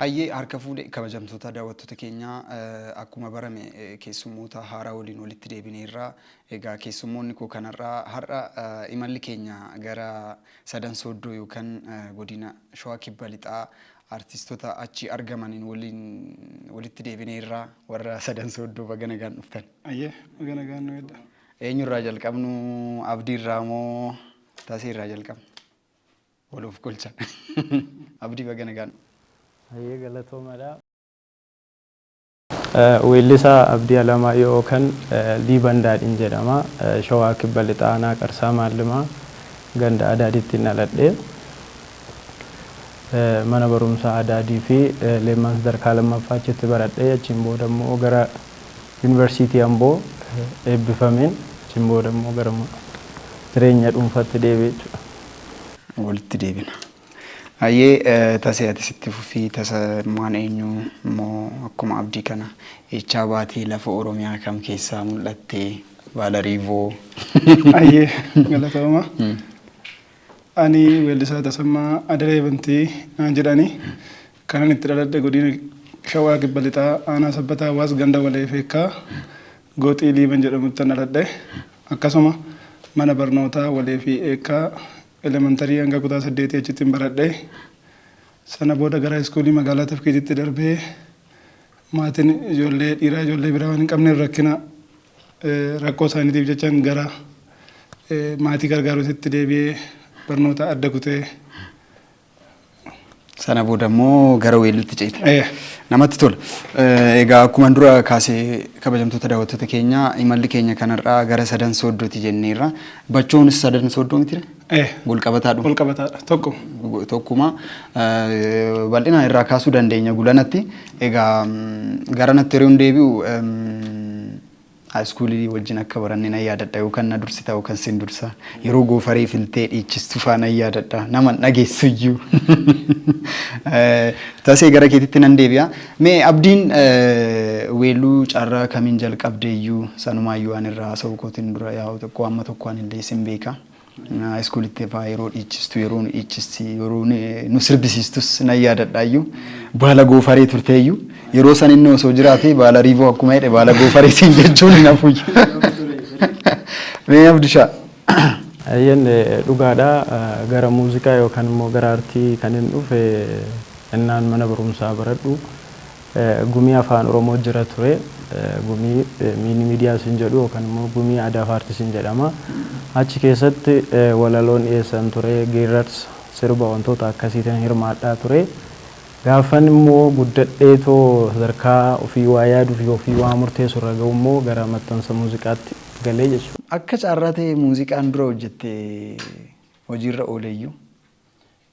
Hayyee, harka fuudhe kabajamtoota daawwattoota keenyaa, akkuma barame keessummoota haaraa waliin walitti deebineerra. Egaa keessummoonni koo kanarraa har'a imalli keenya gara Sadan Sooddoo yookaan godina Shawaa Kibba Lixaa artistoota achi argamaniin waliin walitti deebineerra. Warra Sadan Sooddoo, baga nagaan dhuftan. Ayyee, baga nagaan nu eedda. Eenyurraa jalqabnu? Abdiirraa moo Taseerraa jalqabnu? Waluuf golcha. Abdii, baga nagaan. Hayyee, galatoomadha. Weellisaa Abdii Alamaayyoo yookaan Liiban Daadhiin jedhama. Shawaa Kibba Lixaa, Aanaa Qarsaa Maallimaa, ganda Adaadiitti dhaladhe. Mana barumsaa Adaadii fi Leemmaan sadarkaa lammaffaa achitti baradhe. Achiin booda immoo gara Yuunivarsiitii Amboo eebbifameen, achiin booda immoo gara jireenya dhuunfaatti deebi'e jechuudha. Walitti deebina. Hayyee, Tasee, ati sitti fufii. Tasammaan eenyu immoo akkuma Abdii kana eechaa baatee, lafa Oromiyaa kam keessaa mul'attee, baala riivoo? Ayyee, galatooma. Ani weellisaa Tasammaa Adaree Bantii naan jedhani. Kanan itti dhaladhe godina Shawaa Kibba Lixaa, Aanaa Sabbataa Hawaas, ganda Walee Feekkaa, Gooxii Liiban jedhamutti dhaladhe. Akkasuma mana barnootaa Walee fi Eekkaa elementary hanga kutaa 8 achitti baradhe. Sana booda gara iskuulii magaalaa Tafkiititti darbee, maatiin ijoollee dhiiraa ijoollee biraa waan hin qabneef, rakkina rakkoo isaaniitiif jechaan gara maatii gargaaruutti deebi'ee barnoota adda kutee. Sana booda immoo gara weelluutti ceete. Namatti tola. Egaa akkuma dura kaasee, kabajamtoota daawwattoota keenya, imalli keenya kanarraa gara Sadan Sooddooti jenneerra. Bachoonis Sadan Sooddoo miti? Walqabataadhuma. Wal qabataadha. Tokko. Tokkuma bal'inaan irraa kaasuu dandeenya gulanatti. Egaa gara natti yeroo hin deebi'u, high schoolii wajjin akka baranne nan yaadadha, yookaan na dursita yookaan sin dursa. Yeroo goofaree filtee dhiichistu faa nan yaadadha. Nama dhageessu iyyuu. Tasee, gara keetitti nan deebi'a. Mee Abdiin weelluu carraa kamiin jalqabde iyyuu? Sanumaayyuu ani irraa haasa'uu kootiin dura yaa'u tokko amma tokko ani illee sin beeka. High schoolitti faa yeroo dhiichistu, yeroo nu dhiichisti, yeroo nu sirbisiistus nan yaadadha iyyuu. Baala goofaree turte iyyuu. Yeroo san inni osoo jiraate, baala riivoo akkuma jedhe, baala goofaree siin jechuun hin hafu. Mee Abdishaa. Ayyeen, dhugaadha. Gara muuziqaa yookaan immoo gara aartii kan hin dhufe innaan mana barumsaa baradhu gumii Afaan Oromoo jira ture. Gumii mini miidiyaa siin jedhu yookaan immoo gumii aadaa fi aartii siin jedhama. Achi keessatti walaloon dhiyeessan ture, geerarsa, sirba, wantoota akkasiitiin hirmaadhaa ture. Gaafan immoo guddadheetoo sadarkaa ofii waa yaaduu fi ofii waa murteessu irra ga'u immoo gara maxxansa muuziqaatti galee jechuudha. Akka carraa ta'e muuziqaan dura hojjette hojiirra ooleyyuu?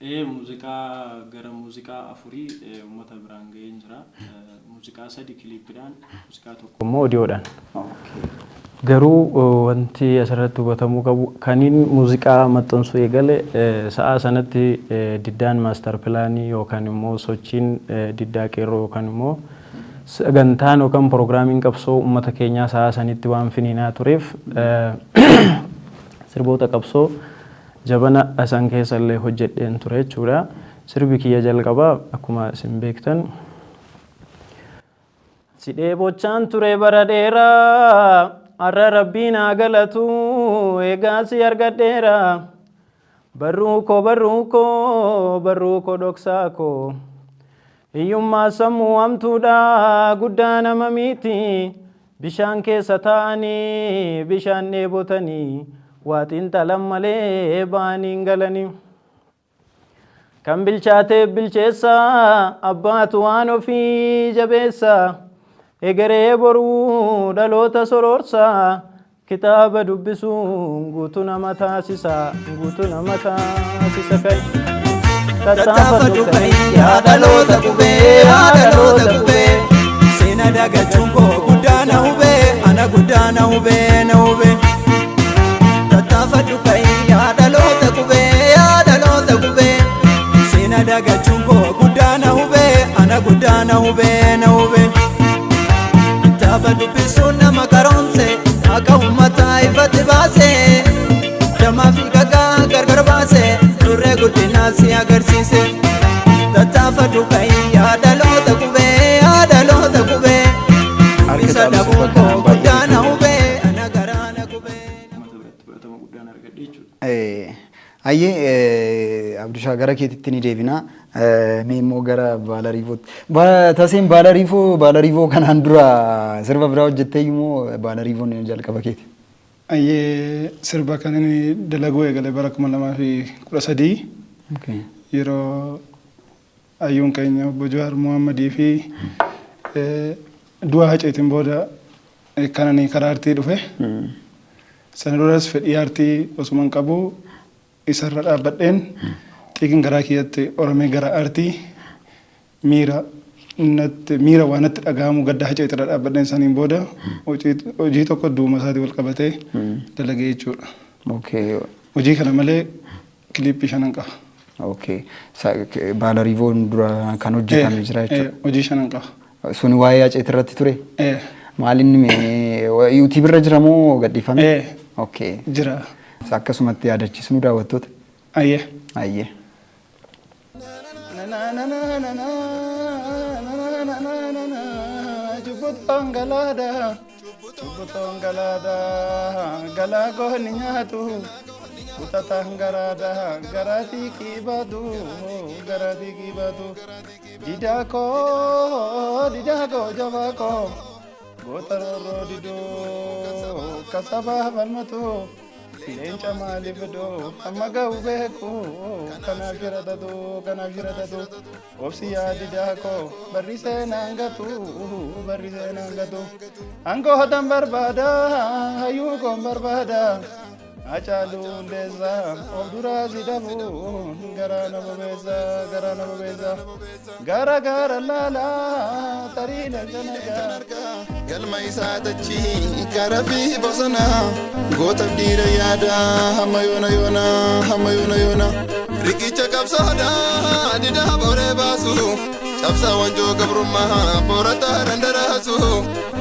Ee, muuziqaa gara muuziqaa afurii uummata biraan ga'een jira. Muuziqaa sadi kiliippiidhaan, muuziqaa tokko immoo odiyoodhaan. Garuu wanti asirratti hubatamuu qabu, kaniin muuziqaa maxxansuu eegale sa'aa sanatti diddaan master planii yookaan immoo sochiin diddaa qeerroo yookaan immoo sagantaan yookaan piroogiraamiin qabsoo uummata keenyaa sa'aa sanitti waan finiinaa tureef, sirboota qabsoo jabana san keessa illee hojjedheen ture jechuudha. Sirbi kiyya jalqabaa akkuma isin beektan. Sidhee bochaan ture bara dheeraa, har'a Rabbiin haa galatu, eegaa si argadheera. Barruu koo, barruu koo, barruu koo, dhoksaa koo. Hiyyummaa sammuu hamtuudha, guddaa nama miti. Bishaan keessa taa'anii bishaan dheebotanii, waa xiinxalan malee ba'anii hin galanii. Kan bilchaateef bilcheessa, abbaatu waan ofii jabeessa. Egeree boruu dhaloota soroorsa. Kitaaba dubbisuun guutuu nama taasisa, guutuu nama taasisa kai. Tattaafadhu kai, yaa dhaloota qubee, yaa dhaloota qubee. Seena dagachuun koo guddaa na hubee, ana guddaa na hubee, na hubee. Tattaafadhu kai, yaa dhaloota qubee, yaa dhaloota qubee. Seena dagachuun koo guddaa na hubee, ana guddaa na hubee, na hubee. Kitaaba dubbisuun nama qaroomse, haqa uummataa ifatti baase. Jamaa fi dhagaa gargar baase, durree guddinaa si agarsiise. Tattaafadhu kai, yaa dhaloota. jechuudha. Hayyee Abdushaa, gara keetitti ni deebina. Mee immoo gara Baalariifootti. Taseen Baalariifoo kanaan dura sirba biraa hojjettee immoo Baalariifoon jalqaba keeti? Ayyee, sirba kan inni dalaguu eegale bara 2013 yeroo hayyuun keenya obbo Jawaar Muhammadii fi du'a Haceetiin booda kan ani karaa aartii dhufe. Sana duras fedhii aartii osuma hin qabu isarra dhaabbadheen xiiqin garaa kiyyatti oramee gara aartii miira natti miira waan natti dhaga'amu gadda Haceetirra dhaabbadheen saniin booda hojii tokko duuma isaatii wal qabatee dalagee jechuudha. Hojii kana malee kiliippii shanan qaba. Okay. Baalariifoon dura kan hojjetame jira jechuudha. Hojii shanan qaba. Sun waa'ee Haceet irratti ture? Eh. Maal inni mee YouTube irra jira moo gadhiifame? Eh. Jira. Akkasumatti yaadachiisnu daawwattoota. Ayyee. Ayyee. Cubbutoon galaadha. Cubbutoon galaadha. Galaa goonni nyaatu. Kutataan garaadha. Garaatii kibaatu. Garaatii kibaatu. Didaa koo didaa koo jabaa koo. Goota roorroo didoo. Kasabaa falmatu. Leenca maaliif fidoo amma ga'u beeku kanaaf shiratatu kanaaf shiratatu obsi yaa didaa koo barri seenaan gatu barri seenaan gatu angootan barbaada hayyuu koon barbaada Hacaaluu Hundeessaa of duraa si dhabu garaa na bobeessa garaa na bobeessa gara gaara laalaa tarii leenca nargaa. Galma isaa dachii gara fi bosona gootaaf dhiira yaada hamma yoona yoona hamma yoona yoona riqicha qabsoodha didaa boree baasu cabsaa wanjoo gabrummaa boorata dandaraasu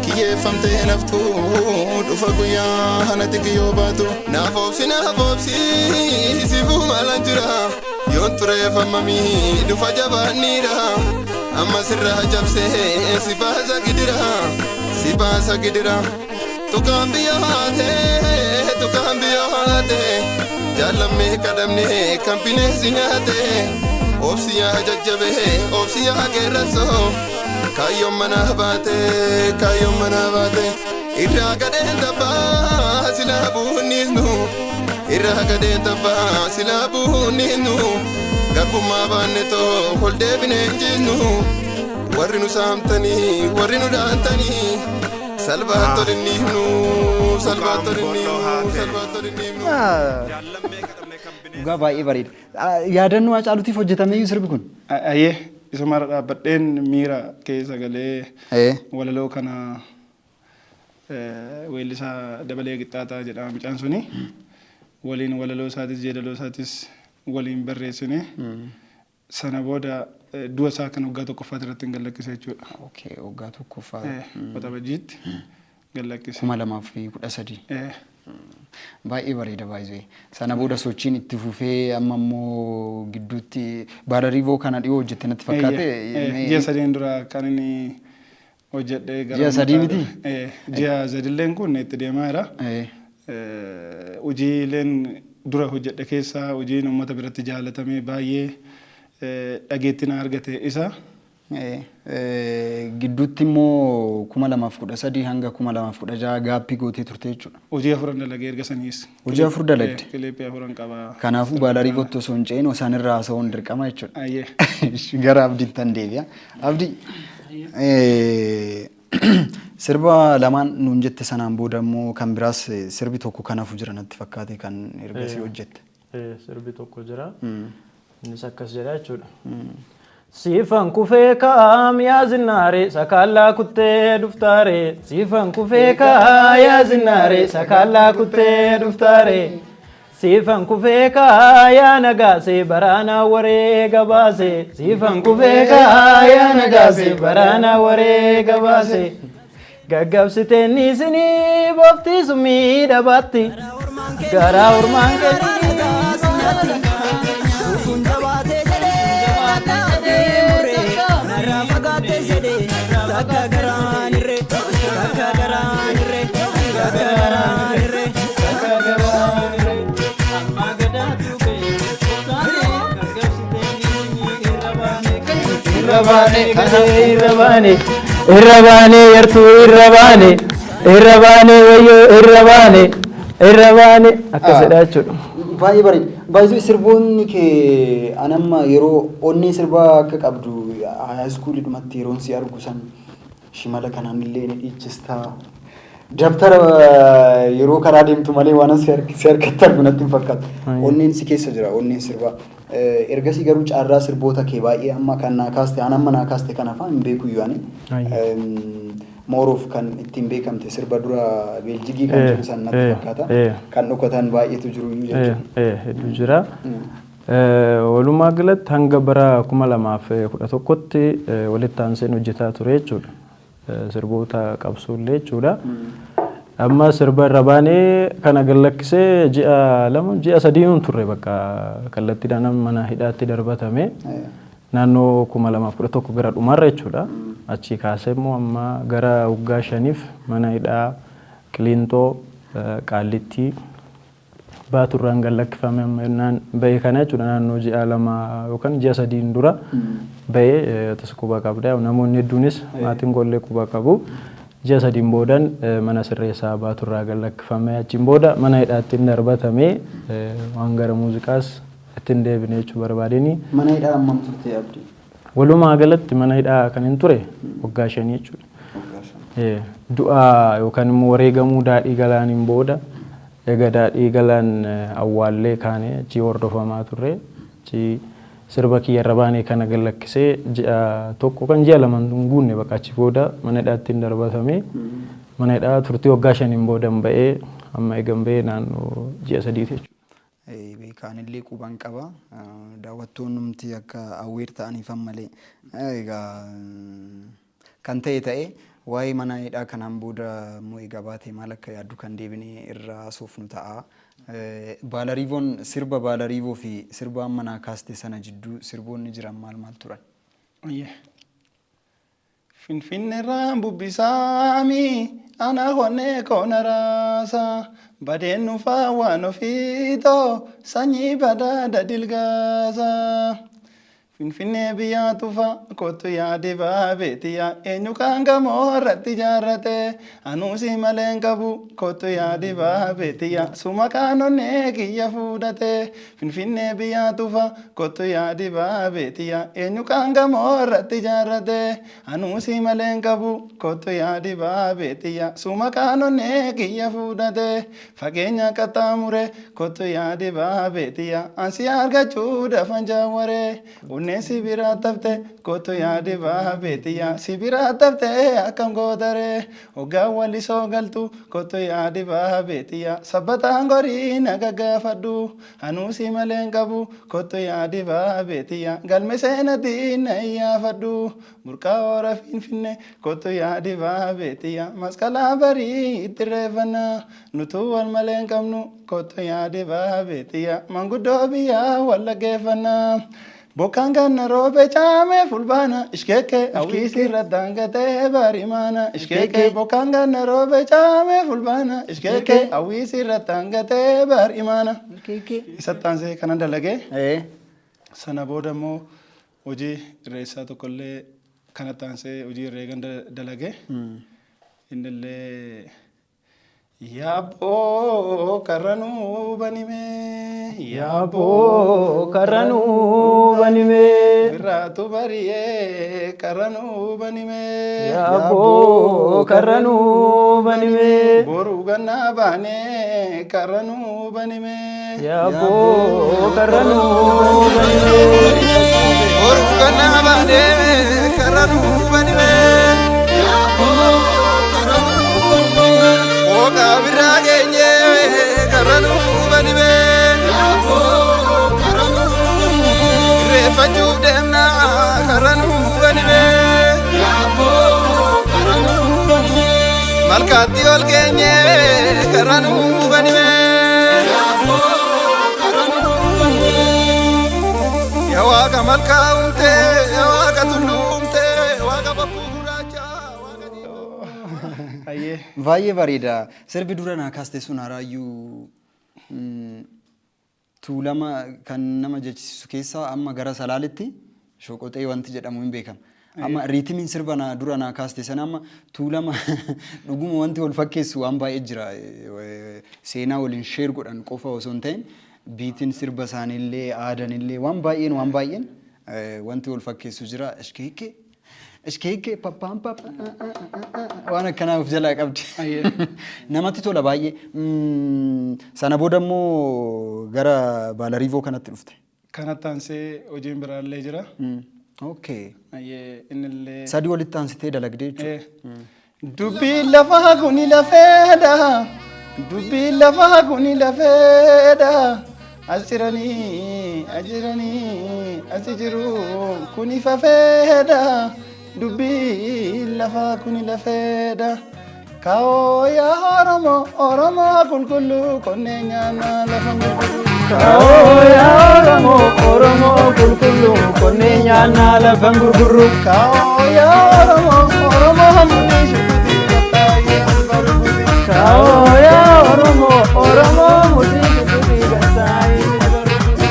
kiyyeeffamtee naftu dhufa guyyaa hanatti kiyyoo baatu naaf obsi naaf obsi sifuu maalan jira yoon tureeffamamii dhufa jabaanniidha amma sirraa cabsee si baasa gidira si baasa gidira tukaan biyya haate tukaan biyya haate jaallammee kadhamne kan bineensi nyaate obsi yaa jajjabe obsi yaa geerransoo kaayyoon manaa baate kaayyoon manaa baate irraa gadheen tabbaa silaa buunnisnu irraa gadheen tabbaa silaa buunnisnu garbummaa baanne too ol deebinee hin ciisnu warri nu saamtanii warri nu dhaantanii salphaatti ol hin dhiifnu salphaatti ol hin dhiifnu salphaatti ol hin dhiifnu. Dhugaa baay'ee bareeda. Yaadannoo Hacaaluutiif hojjetameyyuu sirbi kun? Ayyee, isumarra dhaabbadheen miira keessa galee walaloo kana weellisaa Dabalee Qixxaataa jedhama mucaan suni. Waliin walaloo isaatis jeedaloo isaatis waliin barreessine. Sana booda du'a isaa kan waggaa tokkoffaati irratti hin gallakkise jechuudha. Okay, waggaa tokkoffaa. Waxabajjiitti gallakkise. 2013. Eh. Baay'ee bareeda baay'ee. Sana booda sochiin itti fufee amma immoo gidduutti Baalariivoo kana dhiyoo hojjette natti fakkaate. Ji'a 3n dura kan inni hojjedhee gara Ji'a 3 miti? Ji'a sadilleen kun itti deemaa jira. Hojiileen dura hojjedhe keessaa hojiin uummata biratti jaalatamee baay'ee dhageettii na argate isa. Gidduutti immoo 2013 hanga 2016 gaappii gootee turte jechuudha. Hojii afuran dalagee erga saniis. Hojii afur dalagde? Kiliippii afuran qaba. Kanaafuu Baalariivootti osoo hin ce'in isaan irraa haasa'uun dirqama jechuudha. Ayyee. Gara Abdiitti an deebi'a. Abdii, sirba lamaan nuun jette sanaan booda immoo kan biraas sirbi tokko kanafu jira natti fakkaate kan ergasii hojjette. Sirbi tokko jira. Innis akkas jedha jechuudha. Siifan kufee kaam yaa zinnaare sakaallaa kuttee dhuftaare siifan kufee kaa yaa zinnaare sakaallaa kuttee dhuftaare siifan kufee kaa yaa nagaase baraanaa waree gabaase siifan kufee kaa yaa nagaase baraanaa waree gabaase gaggabsiteen isinii booftii summii dhabaatti garaa ormaan keenya. Dhufuun jabaatee jedhee lakkaa'ee murree narraa fagaatee jedhee takka garaan irree takka garaan irree takka garaan irree takka garaan irree. Irra baane irra baane irra baane yartuu irra baane irra baane wayyoo irra baane irra baane akkasidha jechuudha. Baay'ee bareeda. Baay'ee sirboonni kee anamma yeroo onnee sirbaa akka qabdu high schoolidhumatti yeroon si argu san shimala kanaan illee ni dhiichistaa. Dabtara yeroo karaa deemtu malee waan si harkatti argu natti hin fakkaatu. Onneen si keessa jira, onneen sirbaa. Ergasii garuu carraa sirboota kee baay'ee amma kan naa kaaste, an amma naa kaaste kana fa'aa hin beeku iyyuu ani. Mooroof kan ittiin beekamte sirba dura Beeljigii kan jedhu san natti fakkaata. Kan dhokatan baay'eetu jiru iyyuu jechuudha. Hedduu jira. Walumaa galatti hanga bara 2011tti walitti aanseen hojjetaa ture jechuudha. Sirboota qabsoollee jechuudha. Amma sirba irra baanee kana gallakkisee ji'a 2, ji'a 3 hin turre, bakka kallattiidhaan mana hidhaatti darbatame. Naannoo 2011 gara dhumarra jechuudha. Achii kaasee immoo amma gara waggaa 5f mana hidhaa Qiliinxoo, Qaallittii, Baaturraan gallakkifame. Amma yennaan ba'e kana jechuudha, naannoo ji'a 2 yookaan ji'a 3n dura ba'ee tas quba qabda. Namoonni hedduunis, maatiin koollee quba qabu. Ji'a 3n boodan mana sirreessaa Baaturraa gallakkifame. Achiin booda mana hidhaatti hin darbatame, waan gara muuziqaas ittiin deebine jechuu barbaadeni. Mana hidhaa hammam turte, Abdii? Walumaa galatti mana hidhaa kan hin ture waggaa 5 jechuudha. Waggaa 5. Du'a yookaan immoo wareegamuu Daadhii Galaaniin booda, egaa Daadhii Galaan awwaallee kaanee achii hordofamaa turre. Achii sirba kiyya irra baanee kana gallakkisee ji'a 1 kan ji'a 2 hin guunne, bakka achi booda mana hidhaatti hin darbatame. Mana hidhaa turtii waggaa 5n boodan ba'ee, amma eegan ba'ee naannoo ji'a 3ti jechuudha. Beekaanillee quban qaba. Daawwattoonnumti akka aware ta'aniif malee. Egaa kan ta'e ta'e, waa'ee mana hidhaa kanaan booda immoo egaa baatee maal akka yaaddu kan deebinee irraa haasofnu ta'a. Baalariivoon, sirba Baalariivoo fi sirba amma naa kaaste sana jidduu sirboonni jiran maal maal turan? Finfinneerraan bubbisaami ana honnee koona raasa badeen nufaa waan ofiitoo sanyii badaada dilgaasa. Finfinnee biyyaa tufa kottu yaadi baabeetiya, eenyu kan gamoo irratti ijaarrate, anuusi malee hin qabu, kottu yaadi baabeetiya, suma kaanonnee kiyya fuudhate. Finfinnee biyyaa tufa kottu yaadi baabeetiya, eenyu kan gamoo irratti ijaarrate, anuusi malee hin qabu, kottu yaadi baabeetiya, suma kaanonnee kiyya fuudhate. Fageenya qaxxaamure kottu yaadi baabeetiya, ansi argachuu dafan jaawwaree, onneen si biraa tafte, kottu yaadi baabeetiya, si biraa tafte akkam gootaree, hoggaa wallisoo galtu, kottu yaadi baabeetiya, sabbataan gorii na gaggaafadhu, anuusi malee hin qabu, kottu yaadi baabeetiya, galme seenatiin na iyyaafadhu, burqaa hora Finfinne, kottu yaadi baabeetiya, masqalaa barii itti reeffannaa, nutuu wal malee hin qabnu, kottu yaadi baabeetiya, manguddoo biyyaa wallaggeeffannaa. Bokkaan ganna roobe caame fulbaana, ishkeeke hawwiisi irra daangatee barimaana, ishkeeke. Bokkaan ganna roobe caame fulbaana, ishkeeke hawwiisi irra daangatee barimaana. Isa xaansee kanan dalagee sana booda immoo hojii irreessaa tokkollee kana xaansee hojii herreegan dalagee, innillee yaabboo karranuu banime. Yaabboo karranuu banime. Birraatu bari'ee karranuu banime. Yaabboo karranuu banime. Boruu gannaa baanee karranuu banime. Yaabboo karranuu banime. Boruu gannaa baanee karranuu banime. Hooqaa birraa geenyee karranuu banime. Irreeffachuuf deemnaa karranuu banime. Malkaatti ol geenyee karranuu banime. Yaa Waaqa malkaa uumtee, yaa Waaqa tulluu uumtee, Waaqa bokkuu gurraacha, Waaqa diimaa. Ayyee. Baay'ee bareeda. Sirbi dura naa kaaste sun haraayyuu Tuulama kan nama jechisiisu keessaa amma gara Salaaletti Shoqoxee wanti jedhamu hin beekama. Amma rhythmiin sirba naa dura naa kaaste sana amma Tuulama dhuguma wanti wal fakkeessu waan baay'ee jira. Seenaa waliin share godhan qofa osoo hin ta'in, beatiin sirba isaaniillee, aadanillee, waan baay'een wanti wal fakkeessu jira. Ishkeekkee ishkeekkee pappaan pappa waan akkanaa of jalaa qabdi. Namatti tola baay'ee. Sana booda immoo gara Baalariivoo kanatti dhufte. Kanatti aansee hojiin biraallee jira. Okay. Ayyee, innillee. Sadii walitti aansitee dalagdee jechuudha. Dubbiin lafaa kuni lafeedha. Dubbiin lafaa kuni lafeedha. As jiranii, as jiranii, as jiru kuni fafeedha. Dubbiin lafaa kuni lafeedha. Kaawoo yaa Oromoo, Oromoo qulqulluu, qonnee nyaannaa lafa gurgurru. Kaawoo yaa Oromoo, Oromoo qulqulluu, qonnee nyaannaa lafa gurgurru. Kaawoo yaa Oromoo, Oromoo mudhii shukutii qaxxaayee albarukuti. Kaawoo yaa Oromoo, Oromoo mudhii shukutii qaxxaayee albarukuti.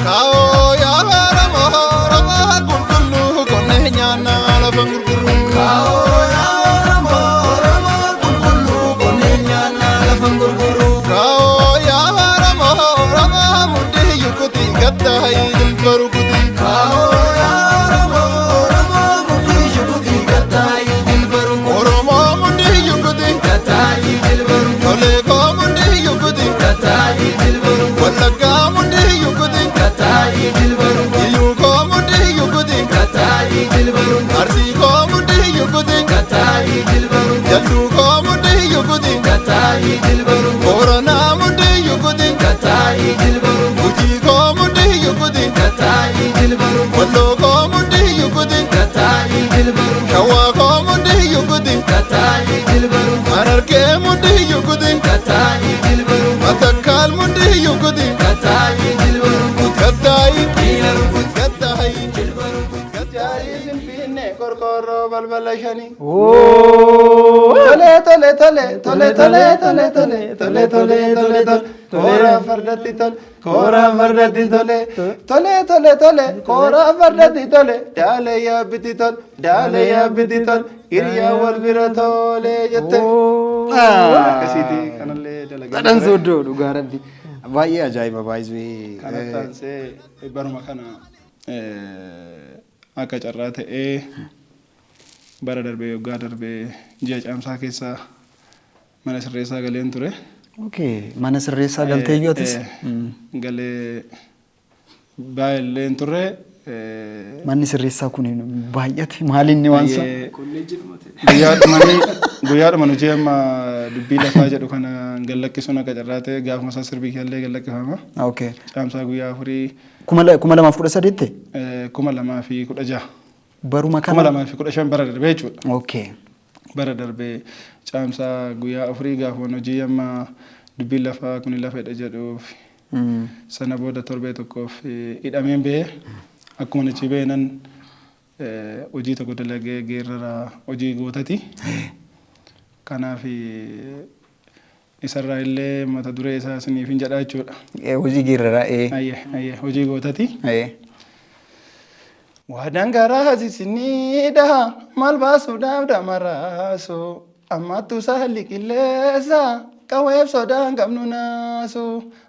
Kaawoo yaa Oromoo, Oromoo qulqulluu, qonnee nyaannaa lafa gurgurru. Kaawoo yaa Oromoo, Oromoo qulqulluu, qonnee nyaannaa lafa gurgurru. Kaawoo yaa Oromoo, Oromoo mudhii yukutii gattaayii jilba rukutii. Kaawoo yaa Oromoo, Oromoo mudhii shukutii gattaayii jilba rukutii. Oromoo mudhii yukutii, Gattaayii jilba rukutii. Tolee koo mudhii yukutii, Gattaayii jilba rukutii. Wallaggaa mudhii yukutii, Gattaayii jilba rukutii. Iyyuu koo mudhii yukutii, Gattaayii jilba rukutii. Arsii koo mudhii yukutii, Gattaayii jilba rukutii. Jalduu koo mudhii yukutii, Gattaayii jilba rukutii. Booranaa mudhii yukutii, Gattaayii jilba rukutii. Gujii koo mudhii yukutii, Gattaayii jilba rukutii. Walloo koo mudhii yukutii, Gattaayii jilba rukutii. Shawaa koo mudhii yukutii, Gattaayii jilba rukutii. Harargee mudhii yukutii, Gattaayii jilba rukutii. Matakkaal mudhii yukutii, Gattaayii jilba rukutii. Gattaayii, Miila rukutii. gattaayii, Jilba rukutii. Jaarii Finfinnee qorqoorroo balbala shanii. Tole tole tole tole tole tole tole tole tole tole tole, koora fardatti tole, koora fardatti tole, tole tole tole, koora fardatti tole, daalee yaabbiti tole, daalee yaabbiti tole, hiriyaa wal bira tole jette. Akkasiiti kanallee dalagaa. Dhadhan sooddoo, dhugaa rabbi. Baay'ee ajaa'iba baay'ee. Kanatti aansee baruma kana akka carraa ta'ee bara darbee, waggaa darbee, ji'a Caamsaa keessa mana sirreessaa galeen ture. Okay, mana sirreessaa galtee iyyuu atis? Galee baay'ee hin turre. Manni sirreessaa kun baay'ate, maali inni waan isaa? Guyyaadhuma hojii amma dubbii lafaa jedhu kana gallakkisuun akka carraa ta'e gaafuma isaa sirbii keellee gallakkifama. Caamsaa guyyaa 4. 2013tti? 2016. Baruma kana. 2015, bara darbee jechuudha. Bara darbee Caamsaa guyyaa 4 gaafuma hojii amma dubbiin lafaa kun lafedha jedhuuf sana booda torbee tokkoof hidhameen bahee, akkuma achi bahee nan hojii tokko dalagee geerrara hojii gootati. Kanaaf isarraa illee mata duree isaa isiniif hin jedhaa jechuudha. Hojii geerraraa ee. Ayyee ayyee, hojii gootati. Waadaan garaa sisiniidha, maal baasuudhaaf damaraasu, ammattu saalli qilleessa qawweef sodaan qabnu naasu,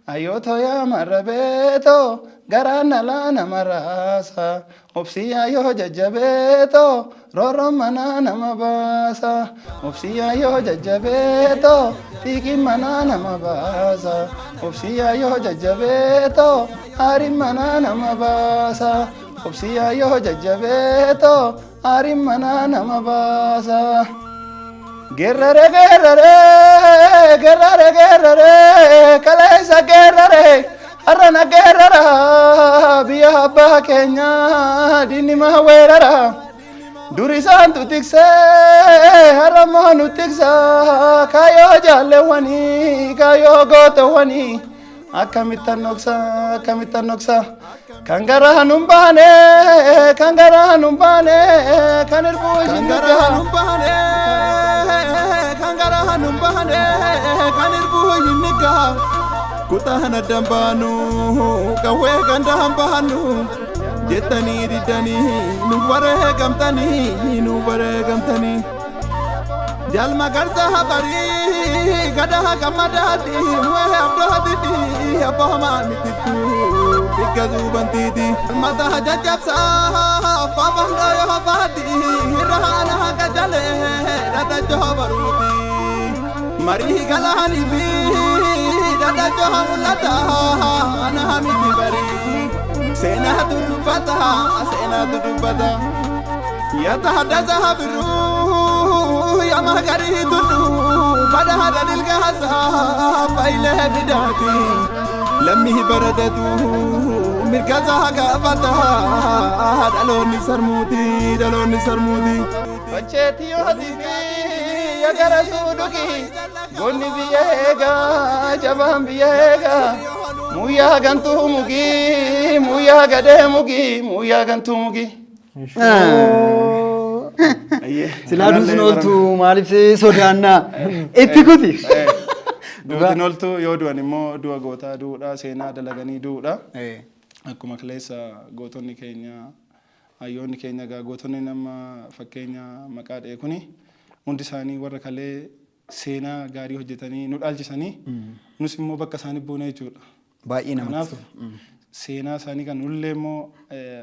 ayyootoo yaa marra beetoo garaan nalaa nama raasa, obsiyaa yoo jajjabeetoo roorroon manaa nama baasa, obsiyaa yoo jajjabeetoo xiiqiin manaa nama baasa, obsiyaa yoo jajjabeetoo aariin manaa nama baasa, obsiyaa yoo jajjabeetoo aariin manaa nama baasa. Geerrare, geerrare, geerrare, geerrare, kaleessa geerrare, har'ana geerrara, biyya abbaa keenyaa diinni maa weerara. Dur isaantu tiksee, har'a immoo nu tiksa, kaayoo jaalleewwanii, kaayoo gootawwanii akkamittan dhoksa, akkamittan dhoksa, kan garaa nun baane, kan garaa nun baane, kan irbuu Kan ishin garaa nun baane, kan garaa nun baane, kan irbuu hin nigaa. Kutaan addan baanu qawwee gandaan baanu jettanii diddanii nu wareegamtanii nu wareegamtanii. Jalma garsa habarii gada gammadaati mu'ee abdooti fi abboomaa mititu bikka zuubantiiti. Mata jajjabsaa faafam dhooyoo baati irra haala haqa jalee dhadhachoo baruuti. Marii galaanii fi dhadhachoo mul'ata ana miti barii. Seenaatu dubbata seenaatu dubbata. Yaata hadda birruu yaa garii tullu bada hada dilgaasa faayilee fidaati. Lammii baratatu mirgasaa gaafata dhaloonni sarmuuti dhaloonni sarmuuti. Bacheetii yoo dhiifi gara suudhuki gonni biyya eegaa jabaan biyya eegaa muyyaa gantuu mugi muyyaa gadee mugi muyyaa gantuu mugi. Silaa duusin ooltu maaliif sodaannaa? Itti kuti. Duutiin ooltu yoo du'an immoo du'a gootaa du'uudha, seenaa dalaganii du'uudha. Akkuma kaleessa gootonni keenya, hayyoonni keenya egaa gootonni nama fakkeenya maqaa dha'e kuni hundi isaanii warra kalee seenaa gaarii hojjetanii nu dhaalchisanii, nus immoo bakka isaanii buune jechuudha. Baay'ee namatti Kanaaf tola. seenaa isaanii kan nullee immoo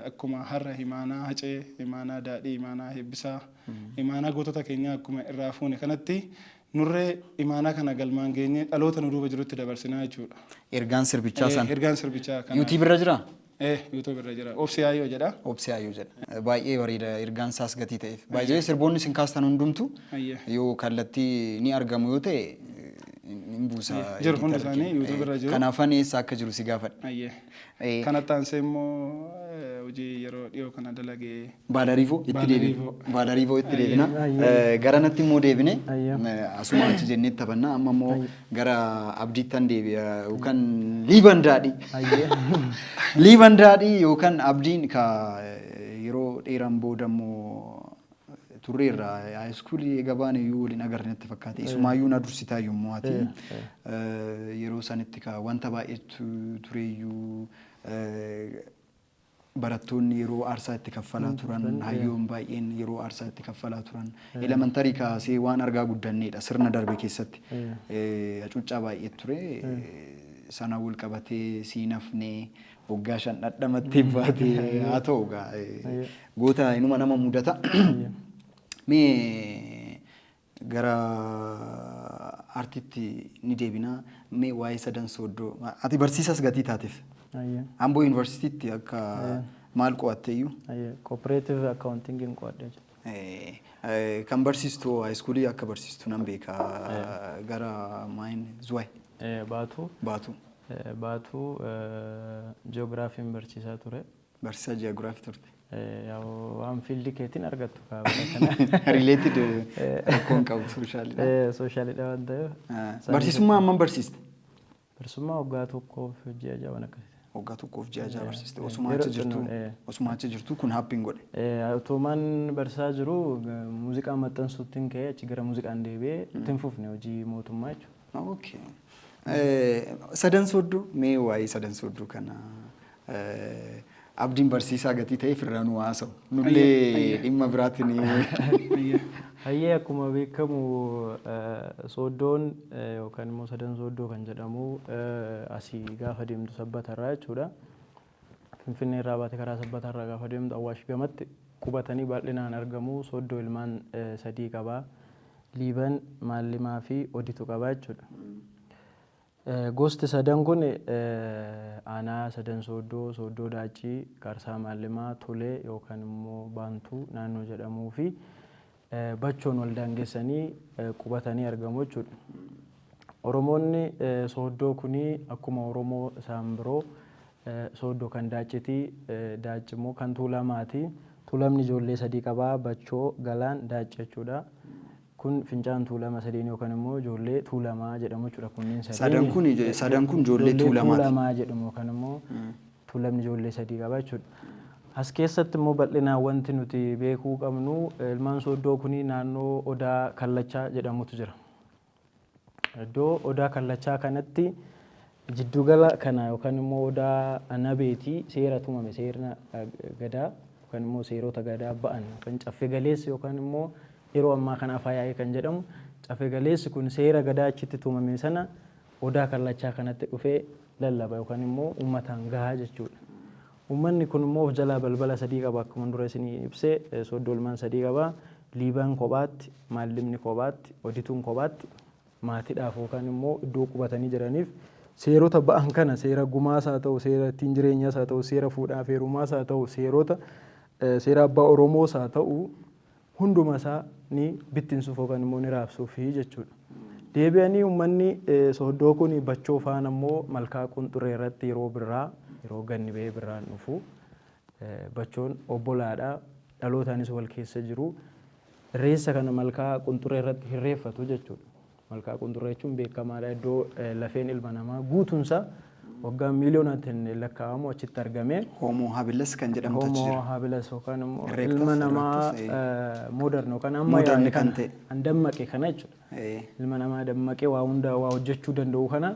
akkuma har'a imaanaa Hacee, imaanaa Daadhii, imaanaa Heebbisaa, imaanaa gootota keenyaa akkuma irraa fuune kanatti nurree imaanaa kana galmaan geenyee dhaloota nu duuba jirutti dabarsinaa jechuudha. Ergaan sirbichaa sana. Ergaan sirbichaa kana. YouTube irra jiraa? YouTube irra jira. Obsi Yaayyoo jedha. Obsi Yaayyoo jedha. Baay'ee bareeda ergaan isaas gatii ta'eef. Baay'ee sirboonni isin kaastan hundumtu yoo kallattii ni argamu yoo ta'e hin buusa. Jiru, hundi isaanii YouTube irra jiru. Kanaaf ani eessa akka jiru si gaafadhe. Kanatti aansee immoo hojii yeroo dhiyoo kana dalagee Baalariifoo itti deebina. Baalariifoo itti deebina. Gara natti immoo deebine asuma achi jennee taphannaa, amma immoo gara Abdiittan deebi'a yookaan Liiban Daadhii. Liiban Daadhii yookaan Abdiin ka yeroo dheeraan booda immoo turreerra, high schoolii eega baane iyyuu waliin agarre natti fakkaate. Isumaayyuu na dursitaa yommuu ati yeroo sanitti ka wanta baay'eetu tureeyyuu, barattoonni yeroo aarsaa itti kaffalaa turan, hayyoon baay'een yeroo aarsaa itti kaffalaa turan, elementary kaasee waan argaa guddanneedha. Sirna darbe keessatti hacuuccaa baay'ee ture. Sana wal qabatee siinafnee waggaa 5 dhadhamattee baate. Haa ta'u egaa, goota inuma nama mudata. Mee gara aartiitti ni deebina. Mee waa'ee Sadan Sooddoo, ati barsiisas gatii taateef. Amboo Yuunivarsiitiitti akka maal qo'atte iyyuu? Cooperative accounting qo'adhee jira. Kan barsiistu high schoolii akka barsiistu nan beeka. Gara maayin Zuwaay? Baatu. Baatu. Baatu ji'oogiraafiin barsiisaa ture. Barsiisaa ji'oogiraafii turte. Waan fieldii keetiin argattu kaabala kana. Related rakkoon qabu, socialidha. Socialidha waan ta'eef. Barsiisummaa hammam barsiiste? Barsiisummaa waggaa 1f ji'a 6 waan akkasii. Waggaa 1f ji'a 6 barsiiste. Osuma achi jirtu, osuma achi jirtu kun happen godhe. Otumaan barsiisaa jiru muuziqaa maxxansuutti ka'ee, achi gara muuziqaan deebi'ee itti hin fufne hojii mootummaa jechuudha. Okay. Sadan Sooddoo, mee waa'ee Sadan Sooddoo kana Abdiin barsiisaa gatii ta'eef irraa nu haasa'u. Nullee dhimma biraatiin. Hayyee, akkuma beekamu Sooddoon yookaan immoo Sadan Sooddoo kan jedhamu asii gaafa deemtu Sabbatarraa jechuudha. Finfinnee irraa baate karaa Sabbatarraa gaafa deemtu Awwaash gamatti qubatanii bal'inaan argamu. Sooddoo ilmaan sadii qaba. Liiban, Maallimaa fi Oditu qaba jechuudha. Gosti sadan kun aanaa Sadan Sooddoo, Sooddoo Daaccii, Qarsaa Maallimaa, Tolee yookaan immoo Baantuu naannoo jedhamuu fi Bachoon wal daangessanii qubatanii argamu jechuudha. Oromoonni Sooddoo kuni akkuma Oromoo isaan biroo Sooddoo kan Daacciti, Daacci immoo kan Tuulamaati. Tuulamni ijoollee sadii qaba: Bachoo, Galaan, Daacci jechuudha. Kun fincaan Tuulama sadeen yookaan immoo ijoollee Tuulamaa jedhamu jechuudha kunneen sadeen. Sadan kun ijoollee Tuulamaati. Tuulamaa jedhamu yookaan immoo Tuulamni ijoollee sadii qaba jechuudha. As keessatti immoo bal'inaan wanti nuti beekuu qabnu, ilmaan Sooddoo kuni naannoo Odaa Kallachaa jedhamutu jira. Iddoo Odaa Kallachaa kanatti Jiddugala kana yookaan immoo Odaa Nabeetii seera tumame, seerna Gadaa yookaan immoo seerota Gadaa ba'an yookaan Caffee Galeessi yookaan immoo yeroo ammaa kana Afaa Yaa'ii kan jedhamu, Caffee Galeessi kun seera Gadaa achitti tumame sana Odaa Kallachaa kanatti dhufee lallaba yookaan immoo uummataan gaha jechuudha. Uummanni kun immoo of jalaa balbala sadii qaba, akkuma dura isinii ibse. Sooddoo ilmaan sadii qaba. Liibaan kophaatti, Maallimni kophaatti, Odituun kophaatti. Maatiidhaaf yookaan immoo iddoo qubatanii jiraniif seerota ba'an kana, seera gumaas haa ta'u, seera ittiin jireenyaas haa ta'u, seera fuudhaaf heerumaas haa ta'u, seerota seera abbaa Oromoos haa ta'u, hunduma isaa ni bittinsuuf yookaan immoo ni raabsuufi jechuudha. Deebi'anii uummanni Sooddoo kun Bachoo faana immoo Malkaa Qunxurree irratti yeroo birraa, yeroo ganni ba'ee birraan dhufu, Bachoon obbolaadha, dhalootaanis wal keessa jiru. Irreessa kana Malkaa Qunxurree irratti hirreeffatu jechuudha. Malkaa Qunxurree jechuun beekamaadha, iddoo lafeen ilma namaa guutuunsaa waggaa miiliyoonaatiin lakkaa'amu achitti argame. Homo habilis kan jedhamutu achi Homo jira. habilis yookaan immoo Erectus, ilma namaa erectus, modern yookaan amma Modern yaa'e kan kana ta'e. kan dammaqe kana jechuudha. Ilma namaa dammaqee waa hunda waa hojjechuu danda'u kana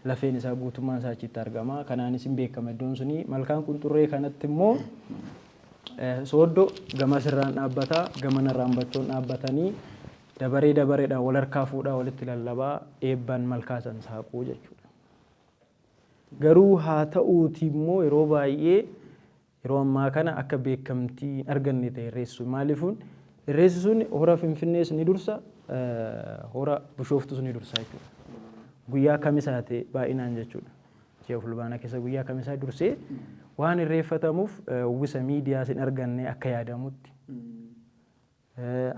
lafeen isaa guutummaan isaa achitti argama. Kanaanis hin beekama iddoon suni. Malkaan Qunxurree kanatti immoo Sooddo gamasirraan dhaabbata, gamanarraan Bachoon dhaabbatanii dabaree dabareedhaan wal harkaa fuudhaa, walitti lallabaa, eebbaan malkaa san saaquu jechuudha. Garuu haa ta'uutii immoo yeroo baay'ee yeroo ammaa kana akka beekamtii hin arganne ta'e irreessu. Maaliifuun irreessi sun hora Finfinnees ni dursa, hora Bishooftus ni dursa jechuudha. Guyyaa Kamisaa ta'e baay'inaan jechuudha. Ji'a Fulbaanaa keessa guyyaa Kamisaa dursee waan irreeffatamuuf uwwisa miidiyaas hin arganne akka yaadamutti.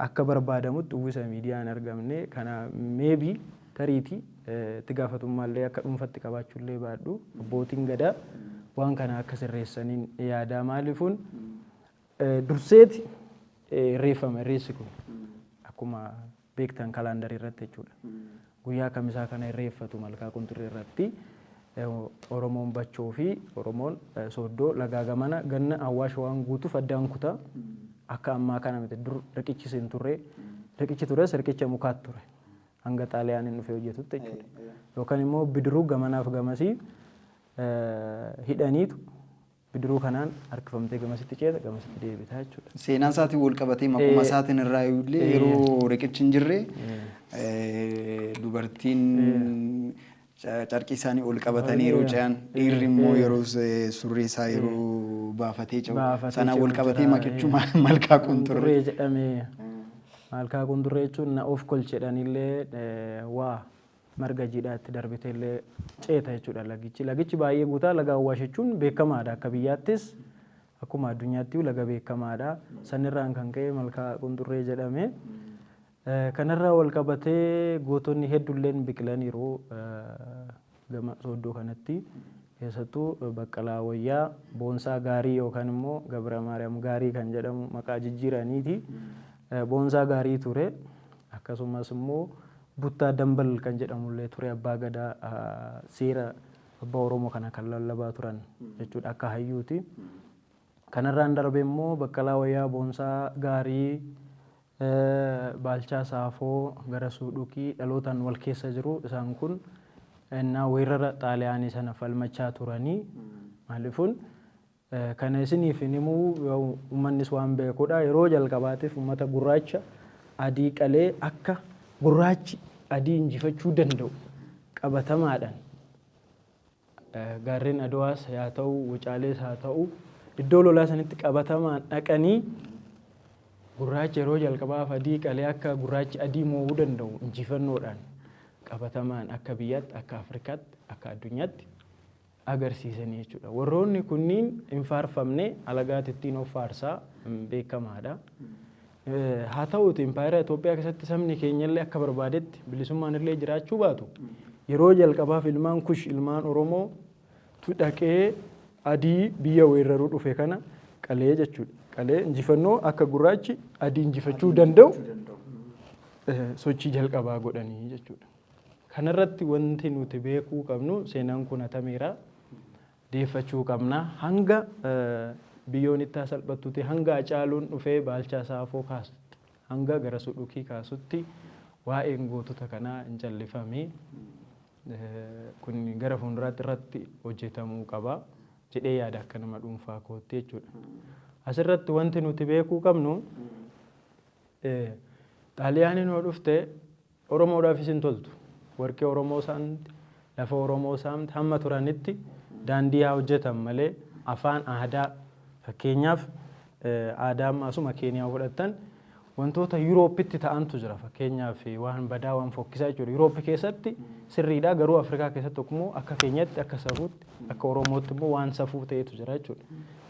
Akka barbaadamutti uwwisa miidiyaa hin argamne. Kana maybe tariitii itti gaafatummaallee akka dhuunfatti qabaachuullee baadhu, abbootiin Gadaa waan kana akka sirreessaniin yaadaa. Maaliifuun durseeti irreeffama irreessi kun, akkuma beektan kalaandarii irratti jechuudha. Guyyaa Kamisaa kana irreeffatu Malkaa Qunxurree irratti Oromoon Bachoo fi Oromoon Sooddoo lagaa gamana ganna Awwaash waan guutuuf addaan kuta. Akka ammaa kana miti, dur riqichis hin turre. Riqichi tures riqicha mukaat ture. Hanga Xaaliyaaniin dhufee hojjetutti jechuudha. Yookaan immoo bidiruu gamanaaf gamasii hidhaniitu bidiruu kanaan harkifamtee gamasitti ceeta, gamasitti deebita jechuudha. Seenaa isaatiin wal qabatee maquma isaatiin irraa illee yeroo riqichi hin jirre dubartiin carqii isaanii ol qabatanii yeroo ce'an, dhiirri immoo yeroo surree isaa yeroo baafatee ce'u, sanaan wal qabatee maqichu Malkaa Qunxurree jedhame. Malkaa Qunxurree jechuun na of kolchedhanillee waa marga jiidhaa itti darbite illee ceeta jechuudha lagichi. Lagichi baay'ee guutaa, laga Awwaash jechuun beekamaadha, akka biyyaattis akkuma addunyaatti laga beekamaadha. Sanirraan kan ka'e Malkaa Qunxurree jedhame. Kanarraa wal qabatee gootonni hedduulleen biqilaniiru gama Sooddoo kanatti. Keessattuu Baqqalaa Wayyaa, Boonsaa Gaarii yookaan immoo Gabra Maariyaam Gaarii kan jedhamu maqaa jijjiiraniiti. Boonsaa Gaarii ture. Akkasumas immoo Buttaa Dambal kan jedhamullee ture, abbaa Gadaa seera abbaa Oromoo kana kan lallabaa turan jechuudha akka hayyuuti. Kanarraan darbe immoo Baqqalaa Wayyaa, Boonsaa Gaarii, Baalchaa Saafoo, Garasuu Dhukii dhalootaan wal keessa jiru. Isaan kun innaa weerara Xaaliyaanii sana falmachaa turanii. Maaliifuun kana isiniif hin himuu, uummannis waan beekudha. Yeroo jalqabaatiif uummata gurraacha adii qalee, akka gurraachi adii injifachuu danda'u qabatamaadhaan gaarreen Aduwaas haa ta'u, Wucaalees haa ta'u, iddoo lolaa sanitti qabatamaan dhaqanii gurraachi yeroo jalqabaaf adii qalee akka gurraachi adii moo'uu danda'u injifannoodhaan qabatamaan akka biyyaatti, akka Afrikaatti, akka addunyaatti agarsiisanii jechuudha. Warroonni kunniin hin faarfamne, alagaati ittiin of faarsaa beekamaadha. Haa ta'uuti impaayera Itoophiyaa keessatti sabni keenyallee akka barbaadetti bilisummaan illee jiraachuu baatu, yeroo jalqabaaf ilmaan Kush, ilmaan Oromoo tu dhaqee adii biyya weeraruu dhufe kana qalee jechuudha. Qalee injifannoo akka gurraachi adii injifachuu danda'u sochii jalqabaa godhanii jechuudha. Kanarratti wanti nuti beekuu qabnu, seenaan kun hatameera. Deeffachuu qabna. Hanga biyyoon itti salphattuti, hanga Hacaaluun dhufee Baalchaa Saafoo kaasutti, hanga Garasuu Dhukii kaasutti waa'een gootota kanaa hin callifame. Kun gara fuulduraatti irratti hojjetamuu qaba jedhee yaada akka nama dhuunfaa kootti jechuudha. Asirratti wanti nuti beekuu qabnu, Xaaliyaaniin yoo dhufte Oromoodhaafis hin toltu. Warqee Oromoo saamti, lafa Oromoo saamti, hamma turanitti daandii haa hojjetan malee afaan, aadaa, fakkeenyaaf aadaa amma asuma Keeniyaa fudhattan, wantoota Yuurooppitti ta'antu jira. Fakkeenyaaf waan badaa, waan fokkisaa jechuudha. Yuurooppi keessatti sirriidha, garuu Afrikaa keessatti immoo akka keenyatti, akka safuutti, akka Oromootti immoo waan safuu ta'etu jira jechuudha.